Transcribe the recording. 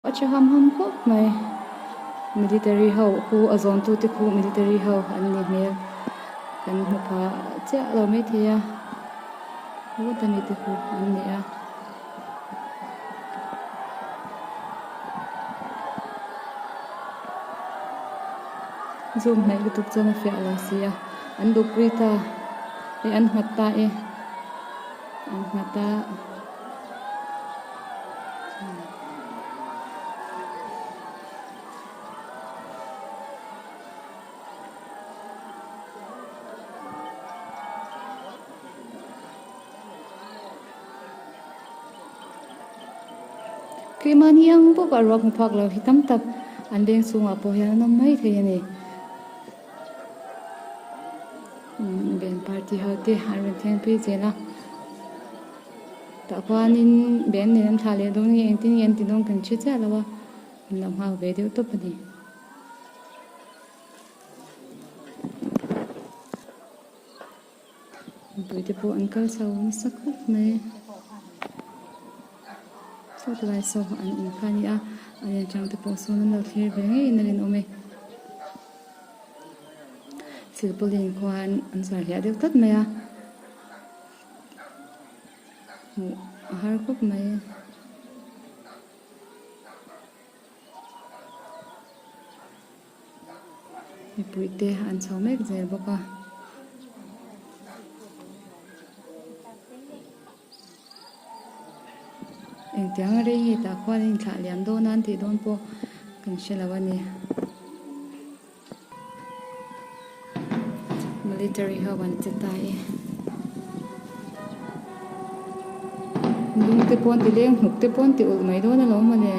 A tha ham ham khawp mai military ho khu a zawn tu te khu military ho an ni hmel kan hmu pha chiah lo maithei a heta mi te khu an ni a. Zoom hnaih lutuk chuan a fiah lo si a an duhpui ta e an nghat ta e an nghat a. Keimahni ang bawk a ruak hmu phak lo hi tam tak an veng chhungah pawh hian an awm mai thei a ni. Band party ho te an rawn thleng phei zel a. Tah khuanin band nen an thlah leh dawn nge engtin nge an ti dawn kan hre chiah lo a, an lo nghak ve deuh tawp a ni. Mipui te pawh an kal chho nasa khawp mai. Saw tilai saw an in kha a ni a, a lian chang te pawh sawn an lo thlir ve ngeiin a rinawm e. Silpaulin khuan an zar hliah deuh tlat mai a. Hmuh a har khawp mai. Mipui te an chho mek zel bawk a. Engtiang a rei nge tah khuan a inthlah liam dawn a an tih dawn pawh kan hre lo a ni. Military ho an che ta e. Lung te pawh an ti leng hnuk te pawh an ti ulh mai dawn alawm mawle.